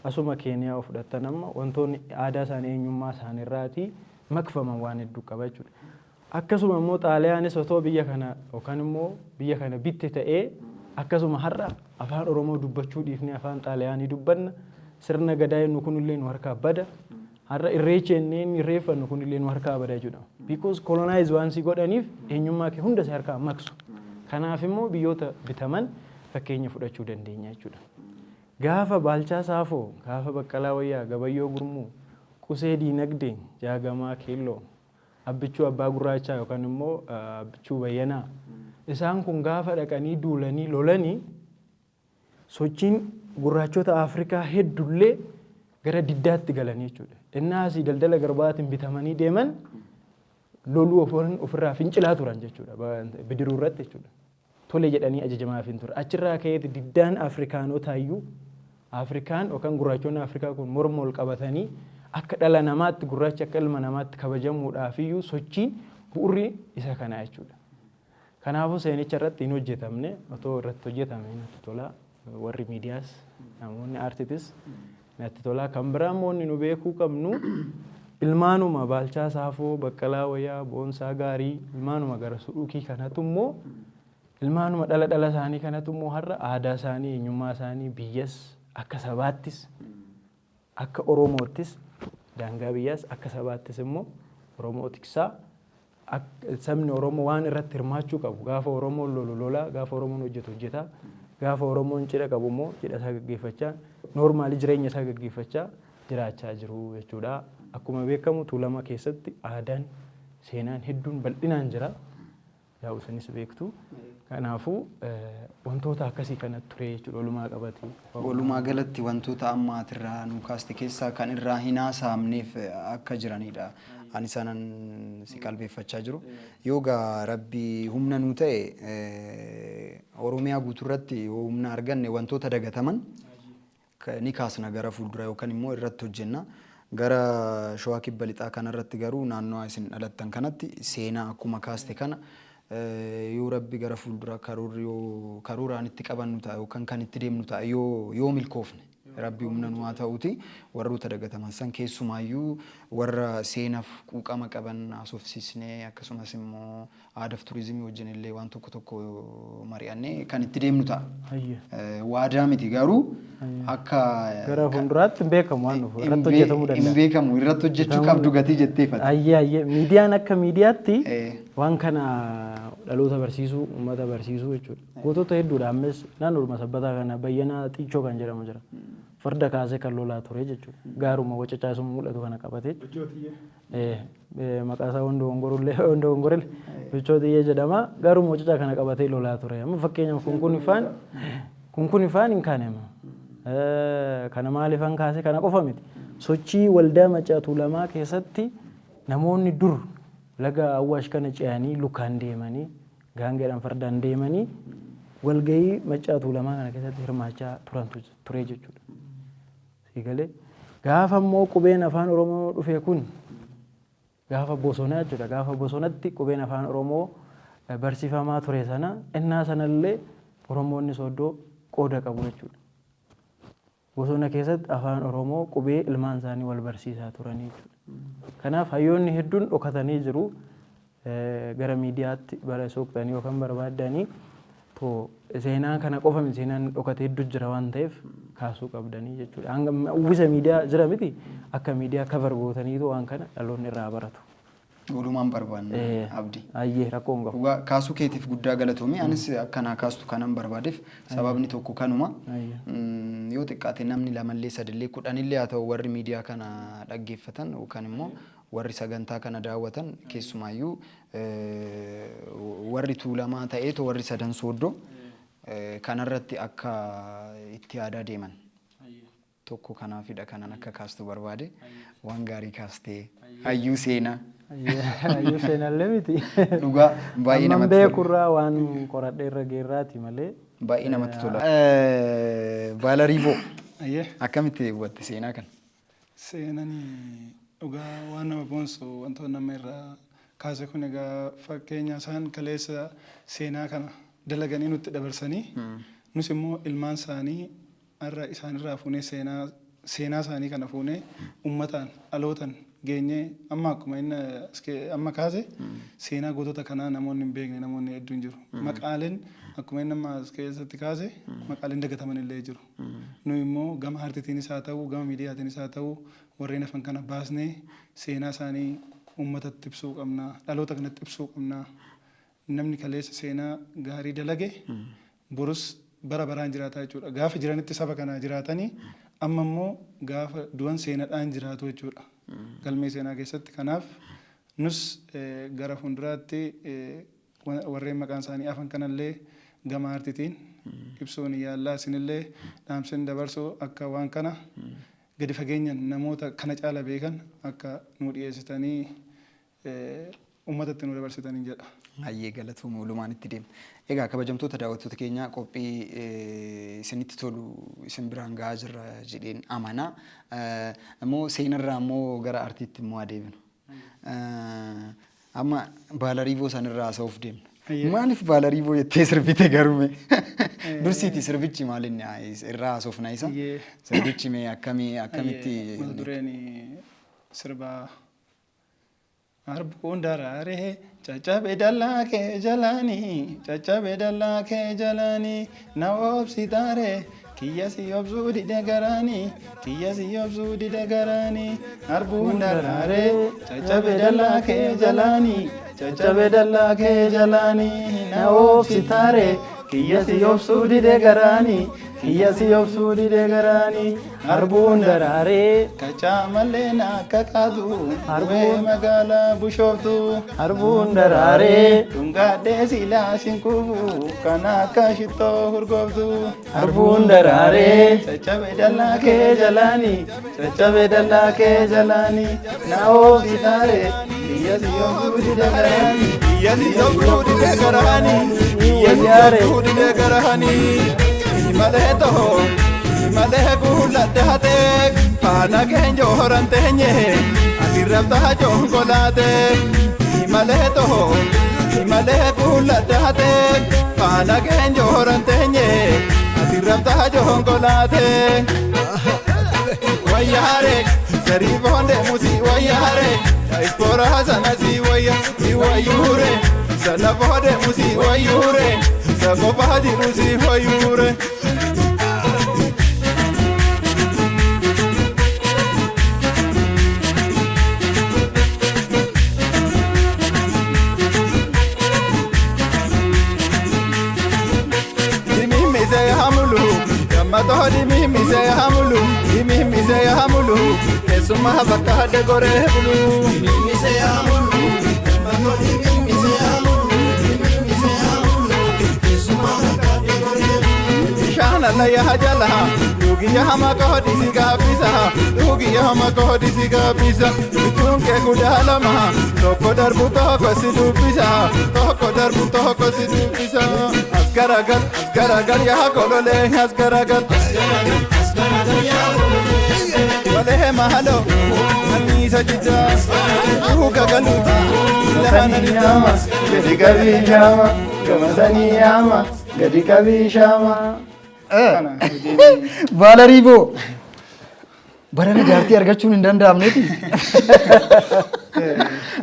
Asuma Keeniyaa fudhattan, amma wantoonni aadaa isaanii, eenyummaa isaanii irraatii makfaman waan hedduu qaba jechuudha. Akkasuma immoo Xaaliyaanis otoo biyya kana yookaan immoo biyya kana bitte ta'ee, akkasuma har'a afaan Oromoo dubbachuu dhiifnee afaan Xaaliyaanii dubbanna. Sirna gadaa jennu kunillee nu harkaa bada. Har'a irreecha jennee inni irreeffannu kunillee nu harkaa bada jechuudha. Because colonize waan si godhaniif eenyummaa kee hunda si harkaa maqsu. Kanaaf immoo biyyoota bitaman fakkeenya fudhachuu dandeenya jechuudha. Gaafa Baalchaa Saafoo, gaafa Baqqalaa Wayyaa, Gabayyoo Gurmuu, Qusee Diinagdee, Jaagamaa Keelloo, Abbichuu Abbaa Gurraachaa yookaan immoo Abbichuu Bayyanaa. Isaan kun gaafa dhaqanii duulanii lolanii, sochiin gurraachota Afrikaa hedduullee gara diddaatti galanii jechuudha. Innaa asii daldala garbaatiin bitamanii deeman loluu ofirraa fincilaa turan jechuudha. Bidiruu irratti jechuudha. Tole jedhanii ajajamaaf hin ture. Achirraa ka'eeti diddaan Afrikaanotaayyuu, Afrikaan yookaan gurraachonni Afrikaa kun morma ol qabatanii akka dhala namaatti, gurraachi akka ilma namaatti kabajamuudhaafiyyuu sochiin bu'urri isa kana jechuudha. Kanaafuu seenicha irratti hin hojjetamne, otoo irratti hojjetame natti tola. Warri miidiyaas, namoonni aartitis natti tola. Kan biraa immoo inni nu beekuu qabnu, ilmaanuma Baalchaa Saafoo, Baqqalaa Wayaa, Boonsaa Gaarii, ilmaanuma gara Sudhukii kanatu immoo, ilmaanuma dhala dhala isaanii kanatu immoo har'a aadaa isaanii, eenyummaa isaanii, biyyas akka sabaattis, akka Oromoottis, daangaa biyyaas akka sabaattis immoo Oromoo tiksaa, sabni Oromoo waan irratti hirmaachuu qabu, gaafa Oromoon lolu lolaa, gaafa Oromoon hojjetu hojjetaa, gaafa Oromoon cidha qabu immoo cidha isaa gaggeeffachaa, normally jireenya isaa gaggeeffachaa jiraachaa jiru jechuudha. Akkuma beekamu Tuulama keessatti aadaan, seenaan hedduun bal'inaan jira. Yaa isinis beektu. Kanaafuu wantoota akkasii kanatti ture jechuudha walumaa qabate. Walumaa galatti wantoota amma atirraa nu kaaste keessaa kan irraa hin haasa'amneef akka jiranidha. Ani sanan si qalbeeffachaa jiru. Yoo gaa Rabbi humna nuu ta'e, Oromiyaa guutuurratti yoo humna arganne wantoota dagataman ni kaasna gara fuuldura yookaan immoo irratti hojjenna. Gara Shawaa Kibba Lixaa kanarratti garuu naannoo isin dhalattan kanatti seenaa akkuma kaaste kana, yoo Rabbi gara fuuldura karoorri yoo karooraan itti qabannu ta'a yookaan kan itti deemnu ta'a, yoo milkoofne, Rabbi humna nu haa ta'uuti, warroota dagataman san, keessumaayyuu warra seenaaf quuqama qaban haasofsiisnee, akkasumas immoo aadaaf turizimii wajjin illee waan tokko tokko mari'annee kan itti deemnu ta'a. Waadaa miti garuu akka Gara fuulduraatti hin beekamu, waan dhufu irratti hojjetamuu danda'a. Hin beekamu, irratti hojjechuu qabdu gatii jetteeffate. Ayyee, miidiyaan akka miidiyaatti waan kana dhaloota barsiisuu, uummata barsiisuu jechuudha. Gootota hedduudha ammas naannoodhuma Sabbataa kana Bayyanaa Xiichoo kan jedhamu jira. Farda kaasee kan lolaa ture jechuudha. Gaaruma wacacaa isuma mul'atu kana qabatee. Maqaa isaa Wandoo Ongorullee, Wandoo Ongorille, Bichoo Xiyyee jedhama. Gaaruma wacacaa kana qabatee lolaa ture. Amma fakkeenyaaf kun ifaan hin kaane amma. Kana maaliifan kaase? Kana qofa miti. Sochii waldaa Macaa Tuulamaa keessatti namoonni dur laga Awwaash kana ce'anii lukaan deemanii, gaangeedhaan, fardaan deemanii walgahii Macaa Tuulamaa kana keessatti hirmaachaa turantu ture jechuudha. Siigalee gaafa immoo qubeen afaan Oromoo dhufe kun gaafa bosonaa jechuudha. Gaafa bosonatti qubeen afaan Oromoo barsiifamaa ture sana, innaa sanallee Oromoonni Sooddoo qooda qabu jechuudha. Bosona keessatti afaan Oromoo qubee ilmaan isaanii wal barsiisaa turanii jechuudha. Kanaaf hayyoonni hedduun dhokatanii jiru. Gara miidiyaatti bara soqxanii yookaan barbaaddanii too seenaa kana qofa miti, seenaan dhokate hedduu jira waan ta'eef kaasuu qabdanii jechuudha. Hanga uwwisa miidiyaa jira miti, akka miidiyaa cover gootaniitu waan kana dhaloonni irraa baratu. Walumaan barbaanna, Abdii. Ayyee, rakkoo hin qabu. Dhugaa kaasuu keetiif guddaa galatoomi. Anis akkanaa kaastu kanan barbaadeef sababni tokko kanuma. Yoo xiqqaate namni lamallee, sadillee, kudhanillee haa ta'u, warri miidiyaa kana dhaggeeffatan yookaan immoo warri sagantaa kana daawwatan, keessumaayyuu warri Tuulamaa ta'eetu warri Sadan Sooddoo kanarratti akka itti yaadaa deeman. Tokko kanaafidha kanan akka kaastu barbaade. Waan gaarii kaastee, hayyuu seenaa. Hayyuu seenaallee miti. Dhugaa baay'ee Amman namatti tola. Beekurraa waan qoradhee irra geerraati malee. Baay'ee namatti tola. Baalariiboo. Ayyee. Akkamitti hubatte seenaa kana? Seenanii dhugaa waan nama boonsu. Wantoota nama irraa kaase kun egaa fakkeenya isaan kaleessa seenaa kana dalaganii nutti dabarsanii, nus immoo ilmaan isaanii har'a isaanirraa fuunee seenaa isaanii kana fuunee ummataan dhalootan geenyee, amma akkuma inni amma kaase seenaa gootota kanaa namoonni hin beekne, namoonni hedduun jiru. Maqaaleen akkuma inni amma as keessatti kaase maqaaleen dagataman illee jiru. Nu immoo gama aartiitiinis haa ta'u, gama miidiyaatiinis haa ta'u, warreen hafan kana baasnee seenaa isaanii uummatatti ibsuu qabna. Dhaloota kanatti ibsuu qabna. Namni kaleessa seenaa gaarii dalage borus bara baraan jiraataa jechuudha. Gaafa jiranitti saba kanaa jiraatanii, amma immoo gaafa du'an seenadhaan jiraatu jechuudha. Galmee seenaa keessatti. Kanaaf nus gara fuulduraatti warreen maqaan isaanii hafan kanallee gama aartiitiin ibsuun yaallaa. Isinillee dhaamsin dabarsu akka waan kana gadi fageenyan namoota kana caala beekan akka nuu dhiyeessitanii uummatatti nu dabarsitanii jedha. Hayyee, galatoomuu, lumaan itti deemna. Egaa kabajamtoota daawwattoota keenya, qophii isinitti tolu isin biraan gahaa jirra jedheen amana. Immoo seenarraa immoo gara artiitti immoo adeemnu. Amma Baalariiboo sanirraa haasa'uuf deemna. Maaliif Baalariiboo jettee sirbite garuu mee? Dursiiti sirbichi maal inni irraa haasofna isa. Sirbichi mee akkamii, akkamitti? Mata dureen sirbaa "Arbuun daraaree caccabe dallaa kee jalaanii, caccabe dallaa kee jalaanii, na obsitaaree kiyya si obsuu dide garaanii, kiyya si obsuu dide garaanii. Arbuun daraaree caccabe dallaa kee jalaanii, caccabe dallaa kee jalaanii, na obsitaaree kiyya si obsuu dide garaanii, kiyya si obsuu dide garaanii. Arbuun daraaree kachaa malee na akka qaatu Arbee magaalaa Bushooftu. Arbuun daraaree dhungaadhee silaa sin kuufu kan akka shittoo hurgooftu. Arbuun daraaree caccabe dallaa kee jalaanii, caccabe dallaa kee jalaanii, na oofsitaare kiyya si obsuu dide garaanii, kiyya si obsuu dide garaanii, kiyya si obsuu dide garaanii. Malee toho malee guuladhaatee faana keenjoo horanteenye ati rabtaa jonkolaatee. Malee toho malee guuladhaatee faana keenjoo horanteenye ati rabtaa jonkolaatee. Wayyaare sariifoon deemusi, wayyaare diaspora sanasi, wayya si wayyuure salafoo deemusi, wayyuure sakofaa jirusi wayyuure. Dimimmise hamulu gammatoo, dimimmise hamulu, dimimmise hamulu, keessummaa bakka hadde goree bulu. Dimimmise hamulu gammatoo, dimimmise hamulu, dimimmise hamulu, keessummaa bakka hadde goree bulu. Bishaan allayyaa jala dhugiyya hama koodisi gaabbisa, dhugiyya hama koodisi gaabbisa. Bituun kee 12, tokko darbu tokko si dubbisa, tokko darbu tokko si dubbisa. As garagal, as garagal yaa kololee, as garagal. Malee maaloo anniisa jijaa dhuga galuuti lafa Yaama gadi qabii shaama, gamasanii yaama gadi qabii shaama. Kana hojiin. Baalariiboo. Barana jaartii argachuun hin danda'amneeti.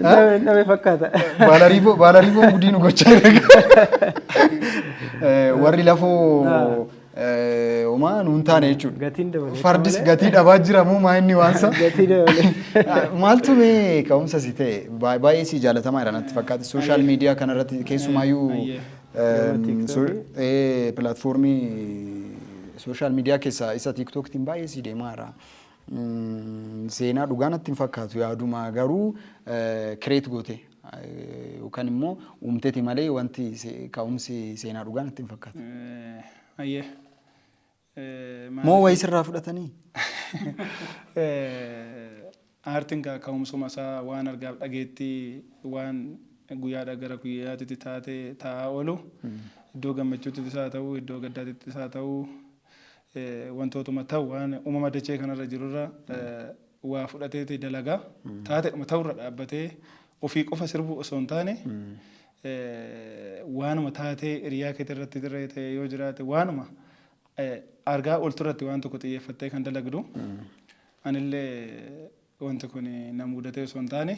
Dhabe fakkaata. Baalariiboo, baalariiboo gudii nu gochaa jira. Warri lafoo homaa nuun taane jechuudha. Gatiin dabalee. Fardis gatii dhabaa jira moo maa inni waan isaa? Gatii dabalee. Maaltu mee ka'umsa si ta'e? Baay'ee si jaalatamaa jira natti fakkaate. Social media kanarratti keessumaayyuu Ayyee. TikTokii. Platformii Social media keessaa isa TikTokitiin baay'ee si deemaa jira. Seenaa dhugaa natti hin fakkaatu, yaaduma garuu create goote yookaan immoo uumteeti malee wanti ka'umsi seenaa dhugaa natti hin fakkaatu. Ayyee. Moo wayii sirraa fudhatanii? Aartiin ka'umsuma isaa waan argaaf dhageettii, waan guyyaadhaa gara guyyaatti taatee taa'aa oolu, iddoo gammachuuttis haa ta'u, iddoo gaddaattis haa ta'u, wantootuma ta'u, waan uumama dachee kanarra jirurra waa fudhateeti dalagaa. Taateedhuma ta'urra dhaabbatee ofii qofa sirbuu osoo hin taane, waanuma taatee hiriyaa keetii irratti dirree ta'e yoo jiraate, waanuma argaa oolturratti waan tokko xiyyeeffattee kan dalagdu. Anillee wanti kun na mudatee osoo hin taane,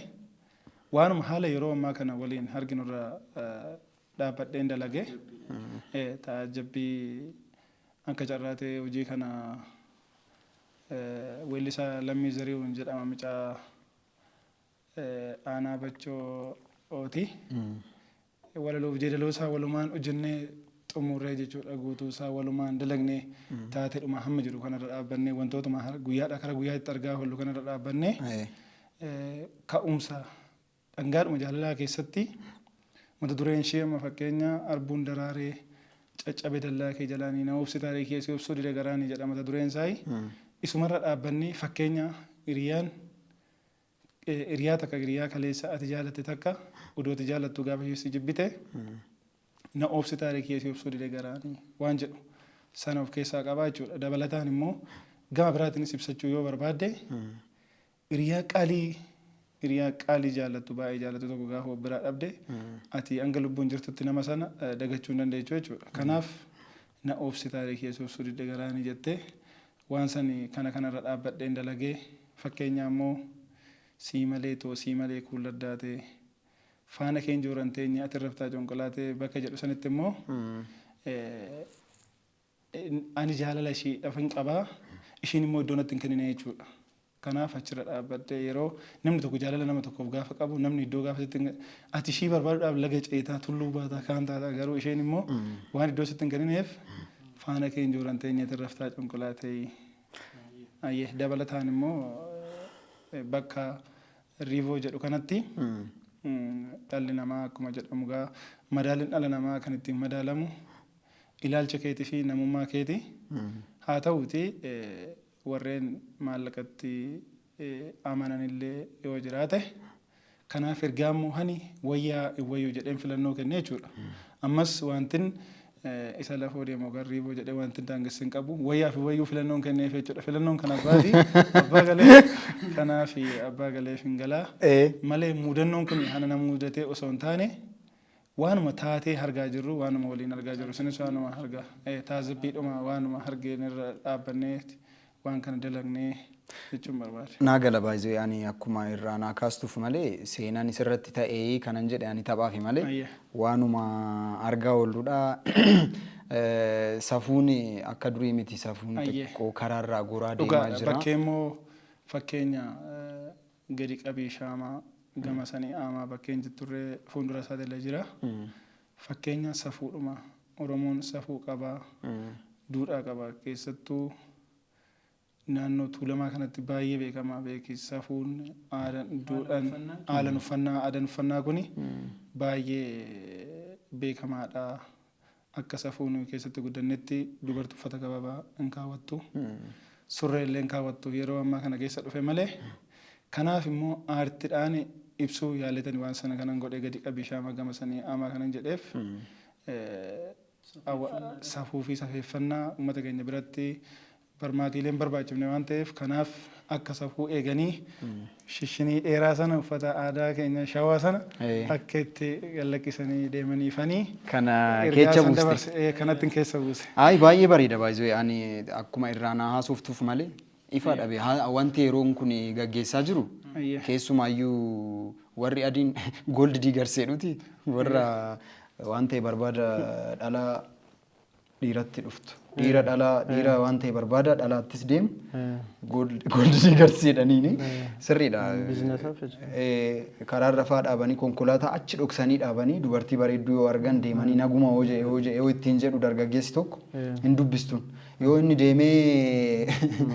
waanuma haala yeroo ammaa kana waliin arginurra dhaabbadheen dalage. Taajjabbii akka carraa ta'e hojii kana weellisaa Lammii Zarihuun jedhama, mucaa aanaa Bachooti. Walaloof jeedaloo isaa walumaan hojjennee xumurree jechuudha. Guutuu isaa walumaan dalagnee, taateedhuma hamma jiru kanarra dhaabbannee, wantootuma guyyaadhaa kara guyyaatti argaa oollu kanarra dhaabbannee, ka'umsa dhangaadhuma jaalalaa keessatti mata dureen ishee amma fakkeenya "Arbuun daraaree caccabe dallaa kee jalaanii, na obsi taarikii kee si obsuu dide garaanii" jedha mata dureen isaa. Isumarra dhaabbannee fakkeenya hiriyaan hiriyaa takka, hiriyaa kaleessa ati jaalatte takka odoo ati jaalattu gaafa ishee si jibbite, "Na obsi taarikii kee si obsuu dide garaanii" waan jedhu sana of keessaa qabaa jechuudha. Dabalataan immoo gama biraatiinis ibsachuu yoo barbaadde, hiriyaa qaalii, hiriyaa qaalii jaallattu, baay'ee jaallattu tokko gaafa of biraa dhabde, ati hanga lubbuun jirtutti nama sana dagachuu hin dandeechu jechuudha. Kanaaf "Na obsi taarikii kee si obsuu dide garaanii" jettee waan sani kana kanarra dhaabbadheen dalagee. Fakkeenya immoo "Sii malee too, sii malee kuulladdaate, faana keen jooran teenye, ati raftaa conqolaate" bakka jedhu sanitti immoo ani jaalala ishii hin qabaa, ishiin immoo iddoo natti hin kennine jechuudha. Kanaaf achirra dhaabbadhee, yeroo namni tokko jaalala nama tokkoof gaafa qabu, namni iddoo gaafa sitti ati ishii barbaaduudhaaf laga ceetaa, tulluu baataa, kaan taataa, garuu isheen immoo waan iddoo sitti hin kennineef "Faana keen jooran teenye, ati raftaa conqolaatee." Ayyee, dabalataan immoo bakka Riivoo jedhu kanatti dhalli namaa akkuma jedhamu gaa madaaliin dhala namaa kan ittiin madaalamu ilaalcha keetii fi namummaa keeti. Haa ta'uuti warreen maallaqatti amananillee yoo jiraate, kanaaf ergaa immoo hani wayyaa hin wayyu jedheen filannoo kenne jechuudha. Ammas wantin isa lafoo deemu gar Riiboo jedhee wantin daangessi hin qabu, wayyaa fi wayyuu filannoon kenneef jechuudha. Filannoon kan abbaati, abbaa galee, kanaaf abbaa galeef hin galaa. Malee mudannoon kun hana na mudatee osoo hin taane, waanuma taatee argaa jirru, waanuma waliin argaa jirru, isinis waanuma argaa taazabbiidhuma, waanuma argeen irra dhaabbannee waan kana dalagnee jechuun barbaade. Naa gala. Baay'ee ani akkuma irraa naa kaastuuf malee, seenaan isirratti ta'ee kanan jedhe ani taphaafi malee waanuma argaa oolluudha. Safuun akka durii miti, safuun xiqqoo karaarraa goraa deemaa jira. Bakkee immoo fakkeenya "Gadi qabii shaamaa gama sanii aamaa" bakkeen jetturree fuuldura isaatillee jira. Fakkeenya safuudhuma, Oromoon safuu qabaa, duudhaa qaba, keessattuu naannoo Tuulamaa kanatti baay'ee beekamaa beeki. Safuun, aadaan, duudhaan, haalaan uffannaa, aadaan uffannaa kuni baay'ee beekamaadha. Akka safuu nuyi keessatti guddannetti dubarti uffata gabaabaa hin kaawwattu. Surree illee hin kaawwattu, yeroo ammaa kana keessa dhufe malee. Kanaaf immoo aartiidhaan ibsuu yaaletani waan sana kanan godhe, "Gadi qabii shaamaa gama sanii aamaa" kanan jedheef, safuu fi safeeffannaa uummata keenya biratti barmaatiileen barbaachifne waan ta'eef, kanaaf akka safuu eeganii shishinii dheeraa sana, uffata aadaa keenya Shawaa sana akka itti gallakkisanii deemaniifanii Kana keessa buuste. Kanatti keessa buuse. Ayi, baay'ee bareeda. Baay'ee ani akkuma irraa naa haasoftuuf malee ifa dhabe wanti yeroon kun gaggeessaa jiru. Keessumaayyuu warri adiin gold diggers jedhuti, warra waan ta'e barbaada dhala. Dhiiratti dhuftu. Dhiira dhalaa, dhiira waan ta'e barbaada, dhalaattis deemu. Gold diggers jedhaniini. Sirriidha. Biizinesaaf jechuudha. Karaa rafaa dhaabanii, konkolaataa achi dhoksanii dhaabanii, dubartii bareedduu yoo argan deemanii naguma hoo jedhe hoo jedhe yoo ittiin jedhu dargaggeessi tokko hin dubbistuun. Yoo inni deemee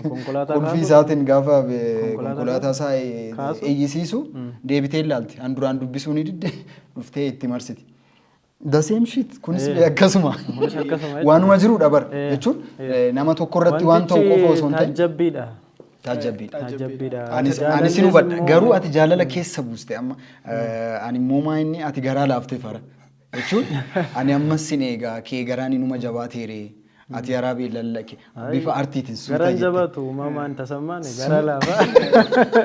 Konkolaataa qulfii kaasu? isaatiin gaafa Konkolaataa konkolaataa isaa kaasu? eeyyisiisu deebitee ilaalti. An duraan dubbisuu ni didde, dhuftee itti marsiti. The same shit kunis akkasuma. Kunis akkasuma jechuudha. Waanuma jirudha bara jechuun nama tokko irratti waan ta'u qofa osoo hin ta'in Taajjabbiidha. Taajjabbiidha. Taajjabbiidha. Anis sin hubadha. Garuu ati jaalala keessa buuste amma. Ani immoo maa inni ati garaa laaftee fara. Jechuun ani ammas sin eegaa kee garaan inuma jabaateere. Ati yaraa beellallake bifa artiitiin suuta Garaan jette. jabaatu uumamaan Tasammaan gara laafa.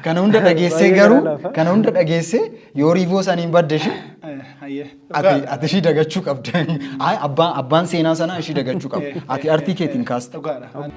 Kana hunda dhageessee Baay'ee garuu garaa laafa. Kana hunda dhageessee yoo riivoo saniin badde ishee Hayyee. ati ishii dagachuu qabda. Ay, abbaan seenaa sanaa ishii dagachuu qaba. Ati artii keetiin kaaste. Dhugaadha.